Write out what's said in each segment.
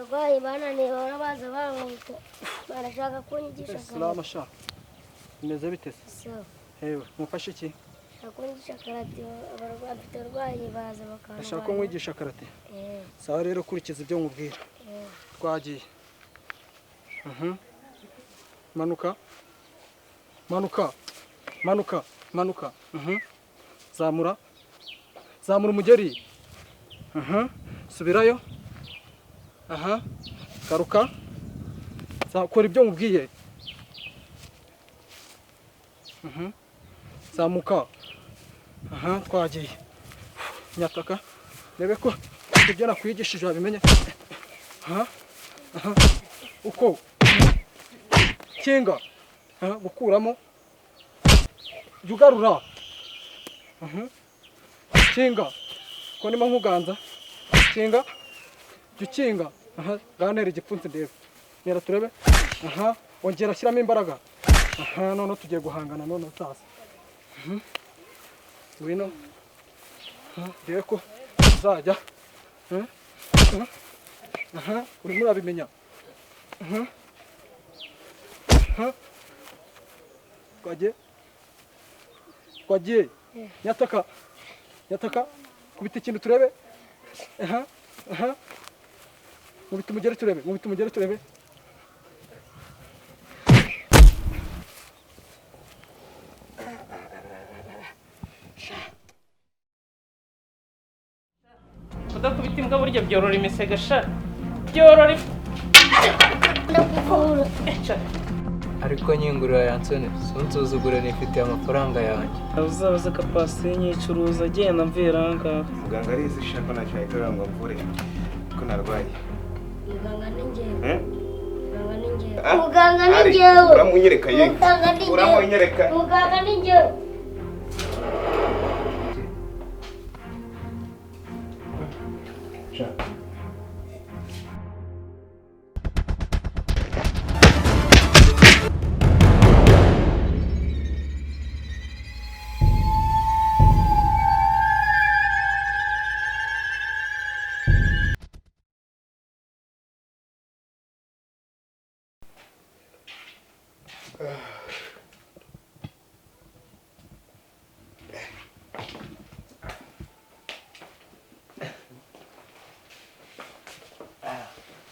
Abarwayi bananiye bahora baza bankubita, barashaka kunyigisha karate. Salama sha. Bimeze bite se? Sawa. Hewe, mufashe iki? Ndashaka kunyigisha karate, abarwayi mfite abarwayi baza bakandwanya. Ndashaka ko nkwigisha karate. Eh. Sawa rero kurikiza ibyo nkubwira. Twagiye. Manuka. Manuka. Manuka. Manuka. Zamura. Zamura umugeri. Subirayo. Aha. Garuka. Kora ibyo nkubwiye. Zamuka. Aha, twagiye. Nyataka. Rebe ko ibyo nakwigishije wabimenye. Aha. Aha. Uko. Kinga. Aha, gukuramo. Jugarura. Kinga. Ko ndimo nkuganza. Kinga. Jukinga. Aha, ganera igipfunsi ndebe. Nera turebe. Aha, ongera shyiramo imbaraga. Aha, none tugiye guhangana none sasa. Ngwino. Ndebe ko uzajya. Aha, urimo urabimenya. Twagiye. Twagiye. Nyataka. Nyataka. Kubita ikintu turebe. Aha. Aha. Mubita umugeri turebe. Mubita umugeri turebe. Kudakubita imbwa burya byorora imisega sha. Byorora. Ndakuvura. Ariko nyingurira yansone, sunsuzugure nifitiye amafaranga yanjye. Uzabaze kapasiyo nyicuruza agenda mvira aha ngaha. Muganga arizi shaka ntacyo yahita ngo mvure ko narwaye. Muganga ni njyewe. Muganga ni njyewe. Ah, Muganga ni Ari, njyewe. Uramunyereka ye. Muganga ni njyewe. Uramunyereka. Muganga ni njyewe.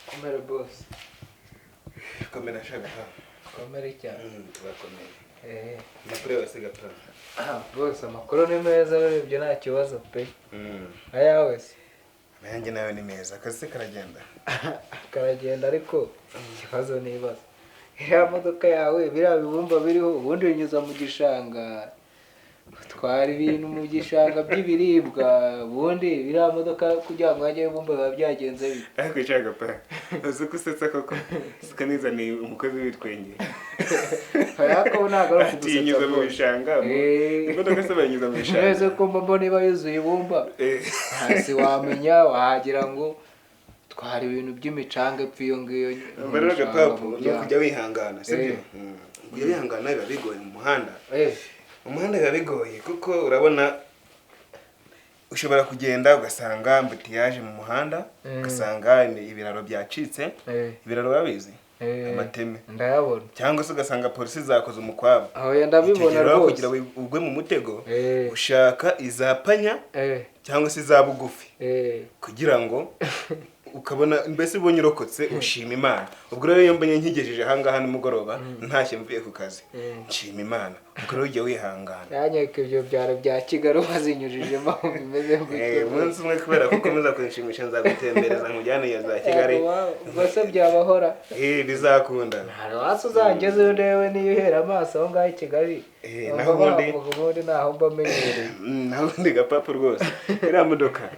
Komera boss. Komera shaka. Komera cyane. Turakomeye. Eh. Amakuru yose gapfa. Ah, boss amakuru ni meza urebye nta kibazo pe. Ayawe se. Ayanjye nayo ni meza. Akazi se karagenda. Karagenda ariko ikibazo nibaza. Iriya modoka yawe biriya bibumba biriho ubundi binyuza mu gishanga. Utwara ibintu mu gishanga by'ibiribwa ubundi biriya modoka kugira ngo hajye ibumba biba byagenze bite. Ariko nshaka pe. Uzi ko usetsa koko. Sika nizaniye umukozi w'ibitwenge. Ariko ntabwo ari ukugusetsa. Atinyuza mu bishanga. Imodoka se bayinyuza mu bishanga. Neza ko mbona iba yuzuye ibumba. Hasi wamenya wagira ngo twara ibintu by'imicanga epfo iyo ngiyo. Rero gapapu ni ukujya wihangana sibyo? Kujya wihangana biba bigoye mu muhanda. Umuhanda biba bigoye kuko urabona ushobora kugenda ugasanga ambutiyaje mu muhanda, ugasanga ibiraro byacitse, ibiraro babizi amateme ndayabona, cyangwa se ugasanga polisi zakoze umukwabo. Aho ndabibona rwose. Kugira ugwe mu mutego ushaka izapanya cyangwa se iza bugufi kugira ngo ukabona mbese ubonye urokotse ushima Imana. Ubwo rero iyo mbonye nkigejeje aha ngaha nimugoroba ntashye mvuye ku kazi nshima Imana. Ubwo rero ujya wihangana. Yanyeka ibyo byaro bya Kigali wazinyujijemo bimeze gutyo. Umunsi umwe kubera ko ukomeza kunshimisha nzagutembereza nkujyane iyo za Kigali. Ubwo se byabahora? Bizakunda. Hari wasi uzangezeyo ndebe niyo uhera amaso aho ngaho i Kigali. Naho ubundi naho mba menyereye. Naho ubundi gapapu rwose. Iriya modoka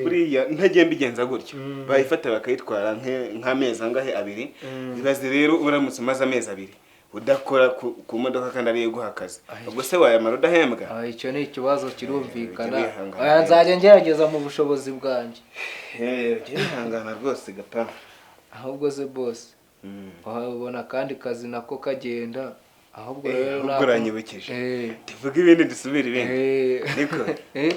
buriya ntagiye mbigenza gutyo. Bayifata bakayitwara nk'amezi angahe abiri. Ibaze rero uramutse umaze amezi abiri udakora ku modoka kandi ariyo iguha akazi. Ubwo se wayamara udahembwa? Icyo ni ikibazo kirumvikana. Nzajya ngerageza mu bushobozi bwanjye. Ujye wihangana rwose gapa. Ahubwo se boss, wabona kandi kazi nako kagenda. Ahubwo rero Ahubwo ntabwo- uranyibukije. Eh. Tuvuge ibindi dusubire ibindi. Eh. Niko. Eh.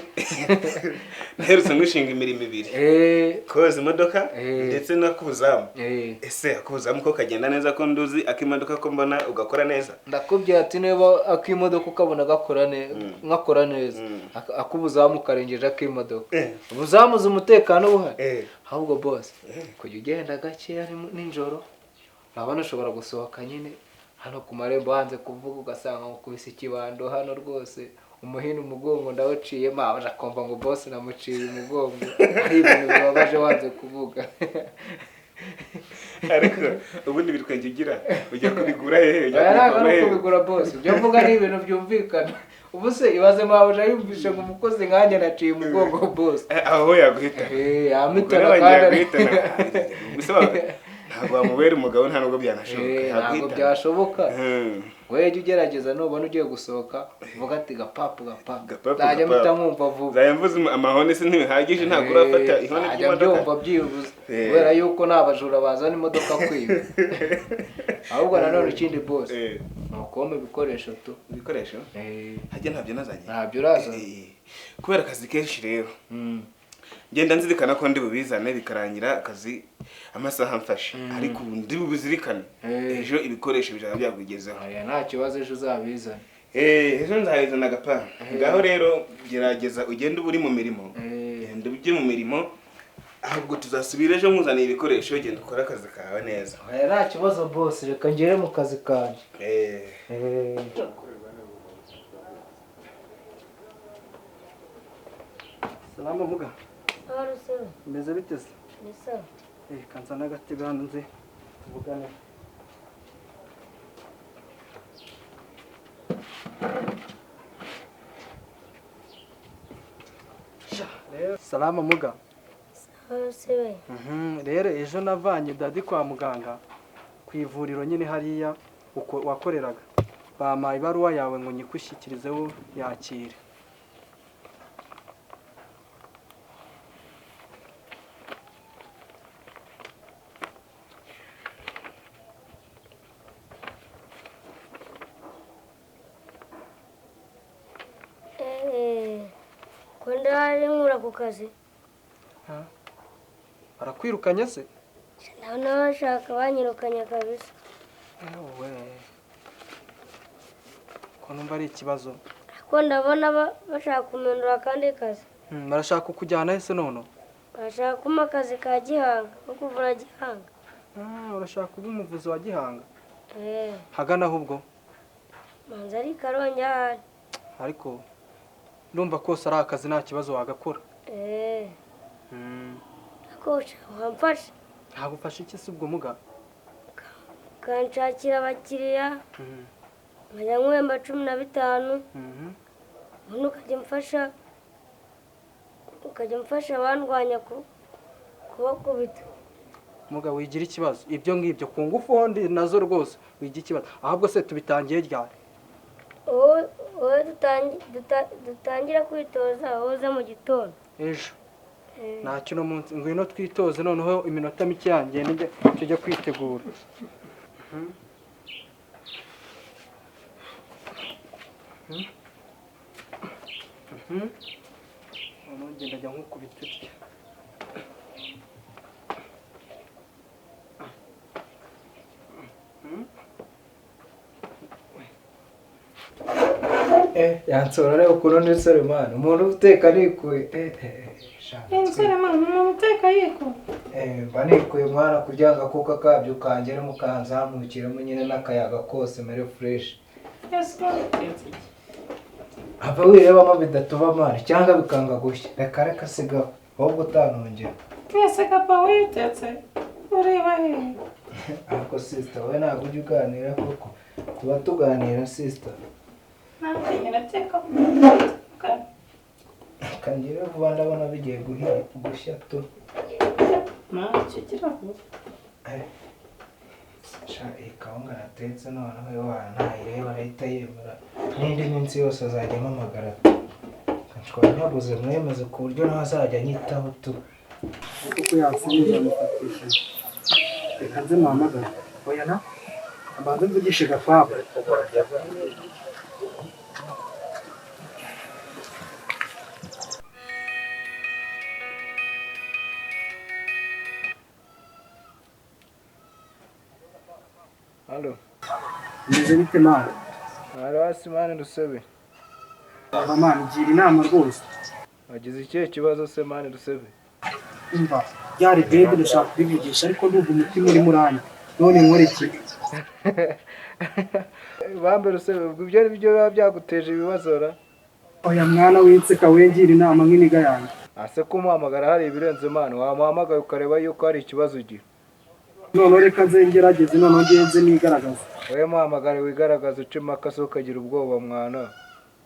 Naherutse ngushinga imirimo ibiri. Eh. Koza imodoka Eh. ndetse no kubuzamu. Eh. Ese akubuzamu ko kagenda neza ko nduzi akimodoka ko mbona ugakora neza? Ndakubwira ati niba akimodoka ukabona gakora neza, nkakora neza, akubuzamu karengeje akimodoka. Eh. Ubuzamuza umutekano buhari. Eh. Ahubwo boss, kujya ugenda gakeya nijoro, urabona ushobora gusohoka nyine hano ku marembo hanze kuvuga ugasanga ngukubise ikibando hano rwose, umuhini umugongo ndawuciyemo, abaje akumva ngo boss namuciye umugongo. Ari ibintu bibabaje wanze kuvuga. Ariko ubundi bitwenge ugira ujya kubigura hehe? Ujya Oya, ntabwo kubivoma ari hehe? ukubigura boss, ibyo mvuga ni ibintu byumvikana. Ubu se ibaze mabuja yumvishe ngo umukozi nkanjye naciye umugongo boss. Aho yaguhita. Eh, yampitana Umugore wanjye kandi ari- yaguhitana. Gusa ntabwo wamubera umugabo, nta nubwo byanashoboka. Eh, ntabwo Yaguhitana. byashoboka. Hmm. Wowe jya ugerageza nubona ugiye gusohoka uvuga ati gapapu gapapu, Gapapu, nzajya mpita gapapu. nkumva vuba. Nzajya mvuza amahoni se ntibihagije, ntabwo urafata ihoni nzajya ry'imodoka. mbyumva byibuze, Eh. kubera yuko nta bajura bazana imodoka kwiba. Ahubwo nanone ikindi boss, Eh. ni ukubona ibikoresho tu. Ibikoresho? Eh. Hajya ntabyo nazanye. Ntabyo urazana. Eh, kubera akazi kenshi rero. Mm. Ngenda nzirikana ko ndi bubizane bikarangira akazi amasaha mfashe, ariko ubu ndi bubizirikane. Eh. Ejo ibikoresho bizaba byakugezeho. Oya, nta kibazo, ejo uzabizana. Eh, ejo nzabizana gapa. Ngaho rero gerageza ugende uba uri mu mirimo. Eh. Genda ujye mu mirimo, ahubwo tuzasubira ejo nkuzaniye ibikoresho, genda ukore akazi kawe neza. Oya, nta kibazo boss, reka ngere mu kazi kanjye. Eh. Eh. Salama muga. Sawa Rusebe. Meze bite se? Ni sawa. Eh, kanza n'agatebe hano nze tuvugane. Sha, rero salama muga. Sawa Rusebe. Rero ejo navanye dadi kwa muganga ku ivuriro nyine hariya uko wakoreraga. Bampaye ibaruwa yawe ngo nyikushyikirizeho yakire. Eh, ko ndahari nkura ku kazi. Barakwirukanye se? Ndabona bashaka banyirukanye kabisa. Ewe. Ko numva ari ikibazo. Ariko ndabona bashaka kumindura akandi kazi. Barashaka kukujyana ese nono? Bashaka kumpa akazi ka Gihanga, ko kuvura Gihanga. Ah, urashaka kuba umuvuzi wa Gihanga? Eh. Hagana ahubwo. Manza ari Karongi ahari. Ariko ndumva kose ari akazi nta kibazo wagakora. Eh. Ariko wamfasha. Ntagufasha iki se ubwo muga? Ukanshakira abakiriya. Nkajya nkuhemba 15. Ubundi ukajya umfasha abandwanya kubakubita. Muga wigira ikibazo. Ibyo ngibyo ku ngufu hondi nazo rwose wigira ikibazo. Ahubwo se tubitangiye ryari? Wowe dutangira kwitoza wowe uze mu gitondo. Ejo. Ntacyo uno munsi ngwino twitoze noneho iminota mike yanjye nijye tujye kwitegura. Noneho ngenda njya nkukubita utya. Yansora rero ukuntu ni Selemani, umuntu uteka nikuye. Selemani, umuntu uteka yikuye. Mba nikuye mwana kugira ngo akuka kabyo kangeremo kanzamukiremo nyine n'akayaga kose mere fresh. Ese utetse iki? Ava wirebamo bidatuba mwana cyangwa bikanga gushya. Reka reka sigaho ahubwo utanongera. Ese papa witetse ureba hehe? Ariko sister wowe ntabwo ujya uganira koko. Tuba tuganira sister. Nanjye ngateka. Kangire vuba ndabona bigiye gushya tu. Ntacyo gira vuba. Sha iyi kawunga natetse noneho yohana ntayireba arahita yemera. N'indi minsi yose azajya ampamagara. Nshobora nyabuze mwemeze ku buryo nawe azajya anyitaho tu. Kuko yasinze amufatisha. Reka nze muhamagare. Oya na? Mbanze mvugishe Gakwabo. Halo. Meze bite mwana? Halo hasi mani Rusebe. Aba mwana gira inama rwose. Wagize ikihe kibazo se mani Rusebe? Umva, byari bebe ndashaka kubivugisha ariko ndumva umutima urimo uranya. None nkore iki? Bambe Rusebe, ubwo ibyo ari byo biba byaguteje ibibazo ra? Oya mwana w'inseka wengira inama nk'iniga yanjye. Ase kumuhamagara hari ibirenze mani, wamuhamagaye ukareba yuko hari ikibazo ugira. None reka nze ngerageze noneho ngenze nigaragaza. Wowe muhamagare wigaragaza uce impaka se ukagira ubwoba mwana.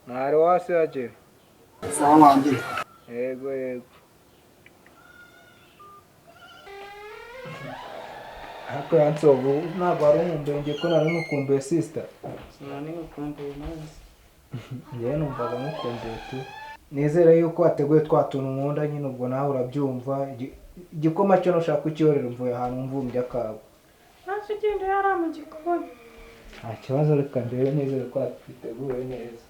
Ntari wasi hagera. Sawa wanjye. Yego yego. Ariko yansovu ntabwo wari unkumbuye njye ko nari nkukumbuye sister. Sinari nkukumbuye nawe. Njyewe numvaga nkukumbuye tu. Nizere yuko wateguye twa tuntu nkunda nyine ubwo nawe urabyumva. Igikoma cyo nushaka kucyorera mvuye ahantu mvumbye akabo. Ntacyo ugenda yari mu gikoni. Nta kibazo reka ndebe nizere ko twiteguye neza.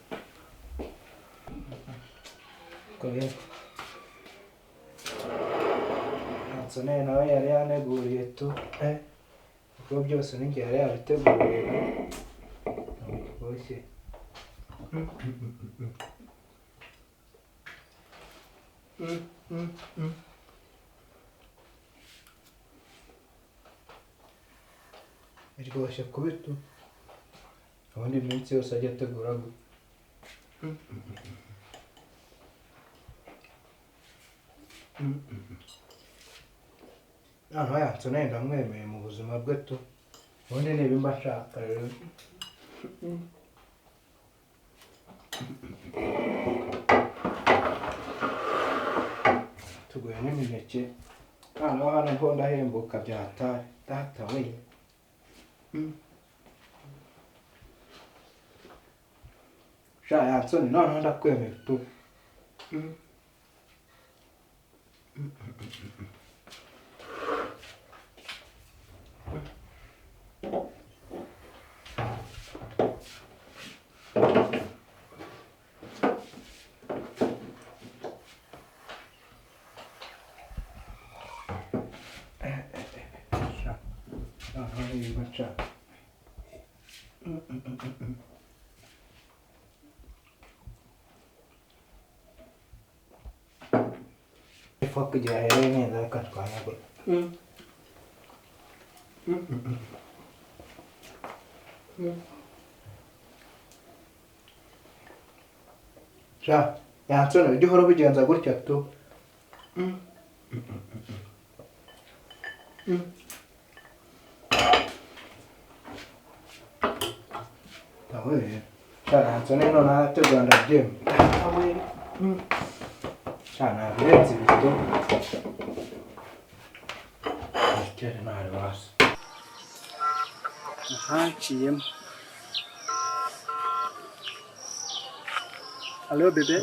Ansoneri nawe yari yaneguriye tu. Kuko byose ninjye yari yabiteguriye. Ntabwo iryoshye kubi tu. Ubundi iminsi yose ajya ategura gutya. Noneho Yansoneri ndamwemeye mu buzima bwe tu. Ubundi ni ibimba nshaka rero. Tuguye n'imineke. Noneho hano mbo ndahembuka bya hatari. Data we. Sha Yansoni noneho ndakwemeye tu. Kugira ahereye neza reka twanyagure. Sha Yansoni ujye uhora ubigenza gutya tu. Tawe sha Yansoni noneho arategura ndabyemera. Tawe sha ntabirenze ibito. Kera ntari hasi. Aha nciyemo. Allo bebe.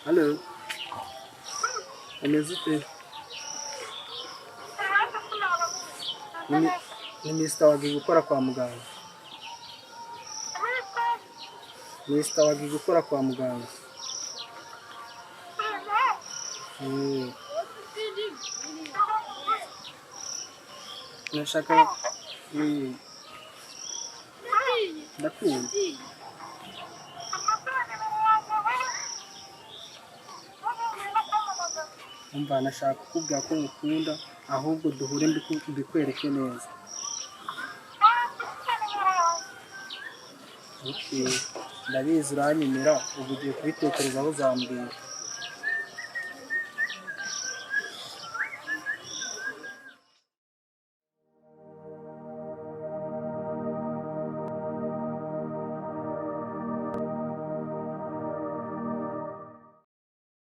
Allo. Umeze ute? Ni Mr. Wagi gukora kwa muganga. Mr. Wagi gukora kwa muganga. Nashaka ndakumva. Umva nashaka kukubwira ko ngukunda ahubwo duhure mbikwereke neza. Okay. Ndabizi uranyemera ubu ugiye kubitekerezaho uzambwira.